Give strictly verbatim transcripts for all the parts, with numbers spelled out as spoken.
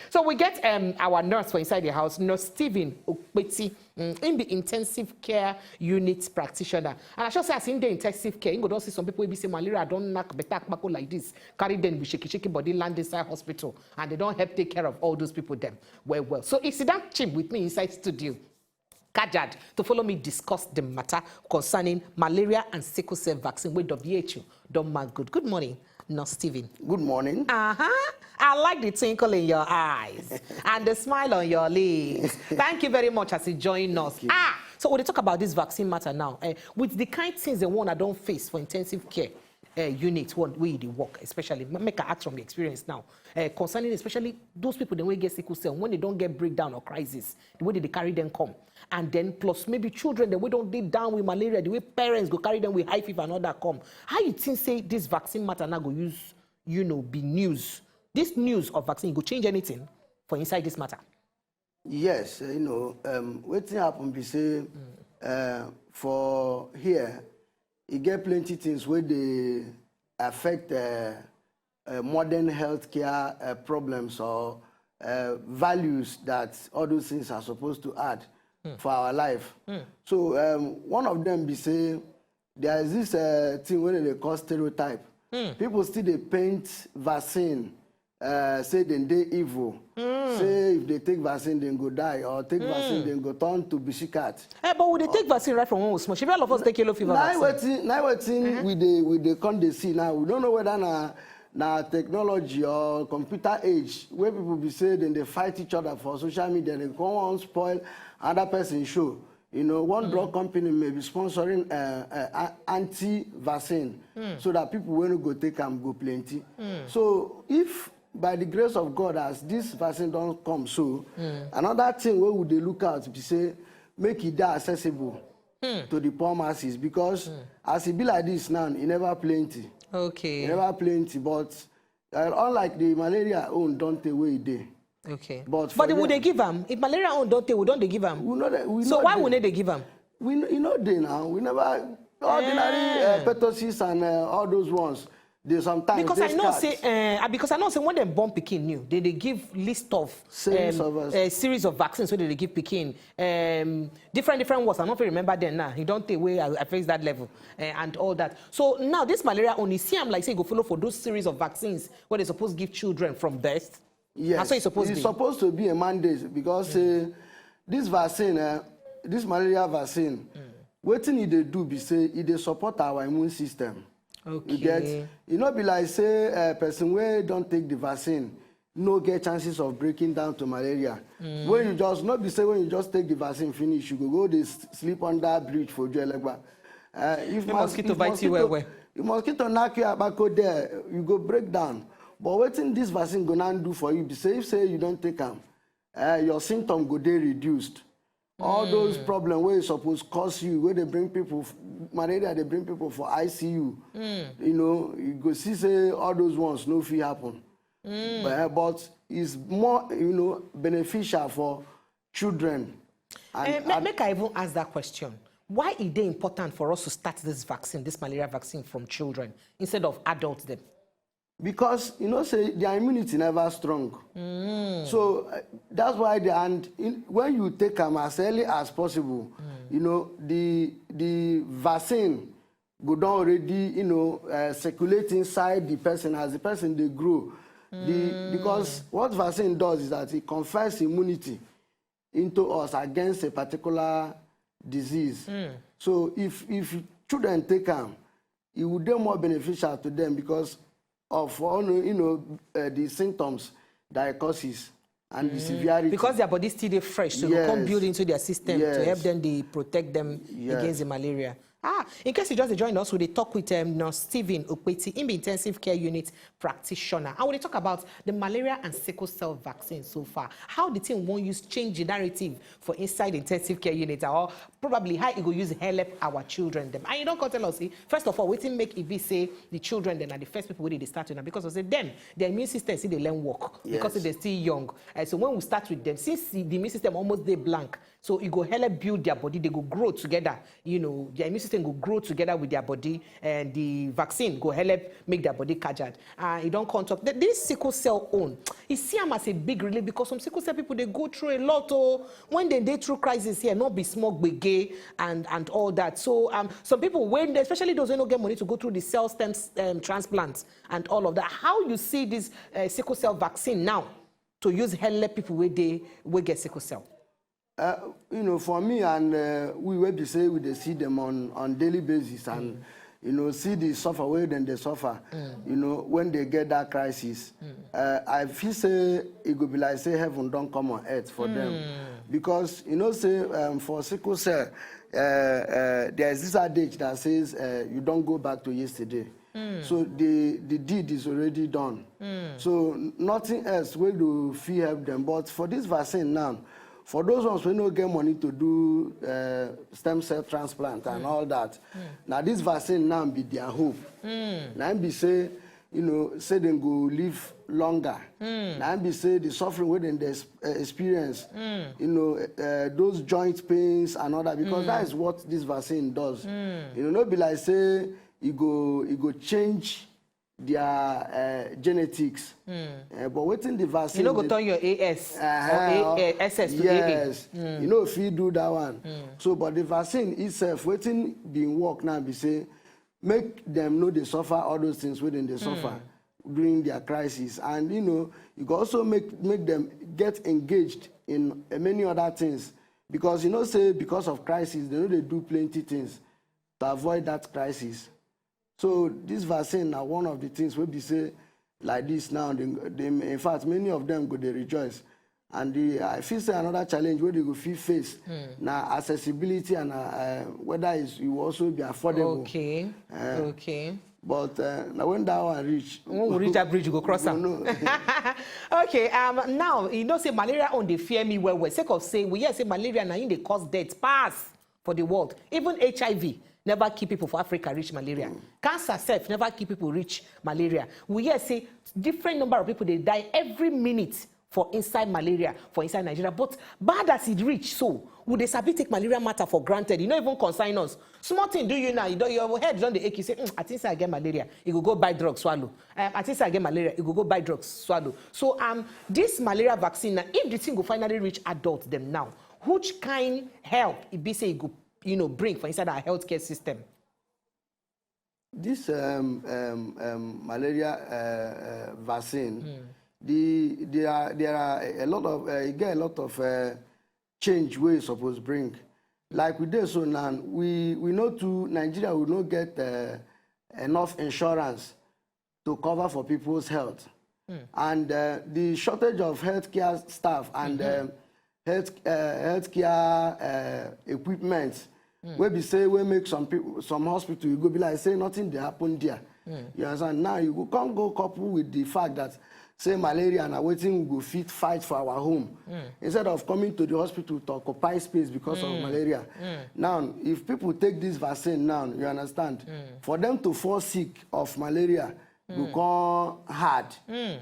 So we get um, our nurse for inside the house, Nurse Stephen Okpeti. Mm, in the intensive care unit practitioner. And I should say, as in the intensive care, you go don't see some people will be say malaria, don't knock, better kpako like this, carry them with shaky shaky body, land inside hospital, and they don't help take care of all those people them well, well. So it's that team with me inside studio. Kajad to follow me discuss the matter concerning malaria and sickle cell vaccine with W H O. Don Mark, good. Good morning, Nurse Stephen. Good morning. Uh-huh. I like the twinkle in your eyes and the smile on your lips. Thank you very much as you join us. Ah, so we dey talk about this vaccine matter now. Eh, with the kind things the one I don't face for intensive care uh, unit, one where you dey work, especially. Ma-, make I ask from your experience now. Uh, concerning especially those people dem wey get sickle cell, when they don't get breakdown or crisis, the way they dey carry them come. And then plus maybe children dem wey don't dey down with malaria, the way parents go carry them with high fever and all that come. How you think say this vaccine matter now go use, you know, be news? This news of vaccine go change anything for inside this matter? Yes, uh, you know, um, wetin happen be say uh, for here, e get plenty things wey dey affect uh, uh, modern healthcare uh, problems or uh, values that all those things are supposed to add for our life. So um, one of them be say there is this uh, thing wey dem dey call stereotype. People still dey paint vaccine uh, say dem dey evil. Say if they take vaccine, dem go die, or take vaccine, dem go turn to bisikat. Eh, but we dey take vaccine right from when we small. Shebi all of us take yellow fever na vaccine. Wetin, na wetin we dey, we dey come dey see now. We don't know whether na, na technology or computer age wey people be say dem dey fight each other for social media. Dem come wan spoil another person show. You know, one drug company may be sponsoring uh, uh, a- anti-vaccine so that people wey no go take am go plenty. So if by the grace of God, as this vaccine don come so, another thing wey we dey look out be say make e dey accessible to the poor masses, because as e be like this now, e never plenty. Okay. E never plenty, but uh, unlike the malaria own, don tey wey e dey. Okay. But But for we here dey give am. If malaria own don tey, we don dey give am. We know that we So know why the- we no dey give am? We know, you know they now. We never ordinary uh, pertussis and uh, all those ones. They sometimes Because they I know scarce. say, uh, because I know say when dem born pikin new, they dey give list of Series um, of us. uh, series of vaccines wey they dey give pikin. Um, different different ones. I no fit remember them now. E don tey wey I, I face that level uh, and all that. So now this malaria only see am like say e go follow for those series of vaccines wey they suppose give children from birth. Yes, Na so e suppose it's be. supposed to be a mandate because uh, this vaccine, uh, this malaria vaccine, wetin e dey do be say e dey support our immune system. You get? Okay. E no be like say uh, person wey don take the vaccine no get chances of breaking down to malaria. When you just, no be say when you just take the vaccine finish, you go go dey s- sleep under bridge for Ojuelegba. Uh, if The mos- mosquito if bite you well, mosquito- well. If mosquito knack you abako there, you go break down. But wetin this vaccine go now do for you be say if say you don take am, uh, your symptom go dey reduced. All those problems wey suppose cause you, wey dey bring people, f- malaria dey bring people for I C U, you know, you go see say all those ones no fit happen. But, but it's more, you know, beneficial for children. And Eh, ma- and Make I even ask that question. Why e dey important for us to start this vaccine, this malaria vaccine, from children instead of adults them? Because you know say their immunity never strong. So uh, that's why they, and in, when you take am as early as possible, you know the the vaccine go don already, you know, uh, circulate inside the person as the person dey grow. The, because what vaccine does is that it confers immunity into us against a particular disease. So if if children take am, it would be more beneficial to them because of all the, you know, uh, the symptoms that it causes and the severity. Because their body still dey fresh, so e go come Yes. build into their system to help Yes. them dey protect them Yes. against the malaria. Ah, in case you just dey join us, we dey talk with um, Nurse Stephen Okpeti, im be intensive care unit practitioner. And we dey talk about the malaria and sickle cell vaccine so far. How the thing wan use change the narrative for inside intensive care unit, or probably how e go use help our children them. And you don come tell us, see, first of all, wetin make e be say the children dem na the first people wey dey dey start with am, because of say them, their immune system still dey learn work because Yes. say they still young. And so when we start with them, since the the immune system almost dey blank, so e go help build their body, they go grow together. You know, their immune thing go grow together with their body, and the vaccine go help make their body kajad. And e don come talk that this sickle cell own, e see am as a big relief, because some sickle cell people dey go through a lot. Oh, when they dey through crisis here, not be small gbege and and all that. So um, some people, when, especially those who no get money to go through the cell stem um, transplant and all of that, how you see this uh, sickle cell vaccine now to use help people wey dey wey get sickle cell? Uh, you know, for me and uh, we wey be say we dey see them on on daily basis and you know see the suffer wey dem dey suffer, you know, when they get that crisis, uh, I feel say e go be like say heaven don come on earth for them, because you know say um, for sickle cell, uh, uh, there is this adage that says uh, you don go back to yesterday. So the the deed is already done. So n- nothing else wey go fit help them. But for this vaccine now, for those ones wey no get money to do uh, stem cell transplant and all that, na this vaccine now be their hope. Na im be say you know say dem go live longer. Na im be say the suffering wey dem dey ex- uh, experience, you know uh, those joint pains and all that, because that is what this vaccine does. You know, no be like say e go e go change their uh, genetics. Uh, but wetin the vaccine You no go dey- turn your A S Uh-huh. or A- uh, S S to A A. Yes, you know if you do that one. So, but the vaccine itself, wetin been work now be say make them no dey suffer all those things wey dem dey suffer during their crisis, and you know you go also make make them get engaged in uh, many other things, because you know say because of crisis they no dey do plenty things to avoid that crisis. So this vaccine na one of the things wey be say like this now, they, they, in fact many of them go dey rejoice. And the, I feel say another challenge wey they go fit face na accessibility and uh, uh, whether is you also be affordable. Okay. Uh, Okay. But uh, na when that one reach, When we reach that bridge, we go cross we am. know. Okay. Um. Now you know say malaria own dey fear me well well. Sake of say we hear say malaria na im dey cause death pass for the world. Even H I V never kill people for Africa reach malaria. Cancer sef never kill people reach malaria. We hear say different number of people dey die every minute for inside malaria for inside Nigeria. But bad as it reach so, we dey sabi take malaria matter for granted. E no even concern us. Small thing do you now, you don, your head don dey ache you say, "Mm, I think say I get malaria." You go go buy drug swallow. Um, I think say I get malaria. You go go buy drug swallow. So um, this malaria vaccine now, if the thing go finally reach adult them now, which kind help e be say e go you know bring for inside our healthcare system? This um, um, um, malaria uh, uh, vaccine, the there are there are a lot of uh, e get a lot of uh, change wey e suppose bring. Like we dey so now, we we no too Nigeria we no get uh, enough insurance to cover for people's health, and uh, the shortage of healthcare staff and um, health uh, healthcare uh, equipment wey be say wey make some people some hospital you go be like say nothing dey happen there. You understand? Now you go come go couple with the fact that say malaria na wetin we go fit fight for our home, instead of coming to the hospital to occupy space because of malaria. Now if people take this vaccine now, you understand, for them to fall sick of malaria go come hard.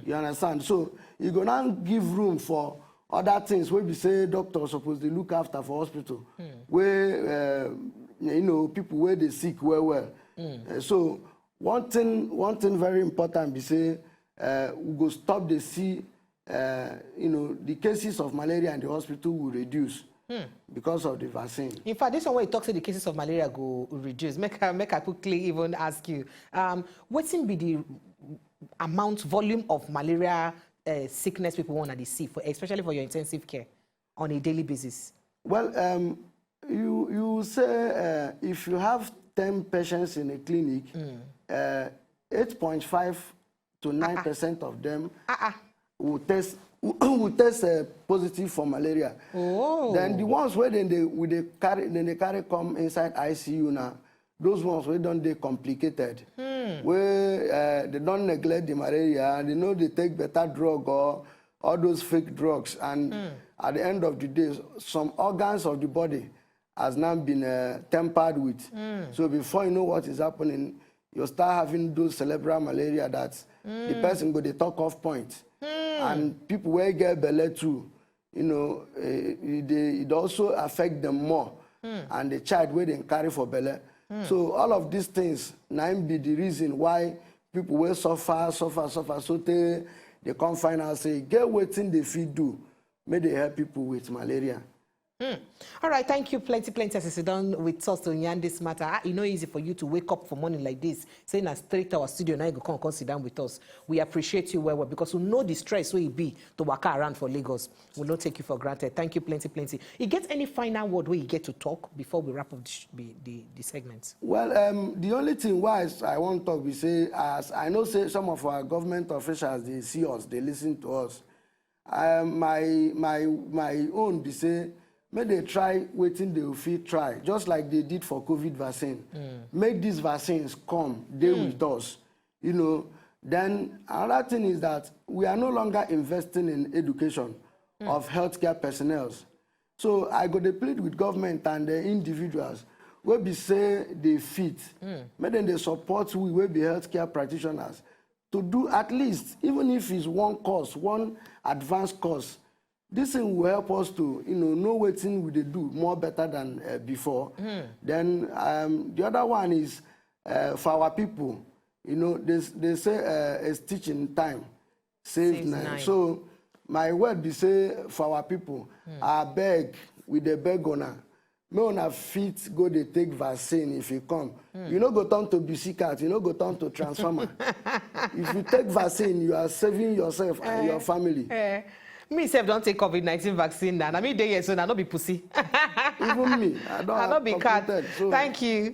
You understand? So e go now give room for other things wey be say doctor suppose dey look after for hospital, wey uh, you know people wey dey sick well well. Uh, so one thing one thing very important be say uh, we go stop dey see uh, you know the cases of malaria in the hospital will reduce because of the vaccine. In fact, this one wey you talk say the cases of malaria go reduce. Make I make I quickly even ask you, um, wetin be the amount, volume of malaria uh, sickness people want to see for, especially for your intensive care on a daily basis? Well, um, you you say uh, if you have ten patients in a clinic, uh, eight point five to nine percent of them will test will test uh, positive for malaria. Oh. Then the ones where then they will they carry then they carry come inside I C U now. Those ones wey don dey complicated, wey uh, they don neglect the malaria, they no dey take better drug or all those fake drugs, and at the end of the day, some organs of the body has now been uh, tampered with. So before you know what is happening, you start having those cerebral malaria that the person go dey talk off point, and people wey get belle too, you know, eh, e dey it also affect them more, and the child wey dem carry for belle So all of these things na im be the reason why people wey suffer, suffer, suffer, so tey they come find out say e get wetin they fit do, make they help people with malaria. All right, thank you plenty, plenty as you sit down with us to yarn this matter. Ah, e no easy for you to wake up for morning like this, say na straight to our studio, now you go come, come sit down with us. We appreciate you well, well, because we know the stress wey e be to waka around for Lagos. We no take you for granted. Thank you plenty, plenty. You get any final word wey you get to talk before we wrap up the, sh- the, the, the segment? Well, um, the only thing why I wan talk be say, as I know say some of our government officials dey see us, dey listen to us. Um, my my my own be say make they try wetin they fit try, just like they did for COVID vaccine. Make these vaccines come, dey with us. You know. Then another thing is that we are no longer investing in education of healthcare personnel. So I go dey plead with government and the individuals wey be say they fit, make dem dey support we wey be healthcare practitioners to do at least, even if it's one course, one advanced course. This thing will help us to, you know, know wetin we dey do more better than uh, before. Then um, the other one is uh, for our people. You know, they, they say uh, it's teaching time. Save Saves nine. Nine. So my word be say for our people, I beg, we dey beg una, make una fit go dey take vaccine if you come. You no go turn to busy cat, you no go turn to transformer. If you take vaccine, you are saving yourself and your family. Eh, me sef don take COVID nineteen vaccine na. Na me dey here so na, no be pussy. Even me, I don I no be cat. completed, so Thank you.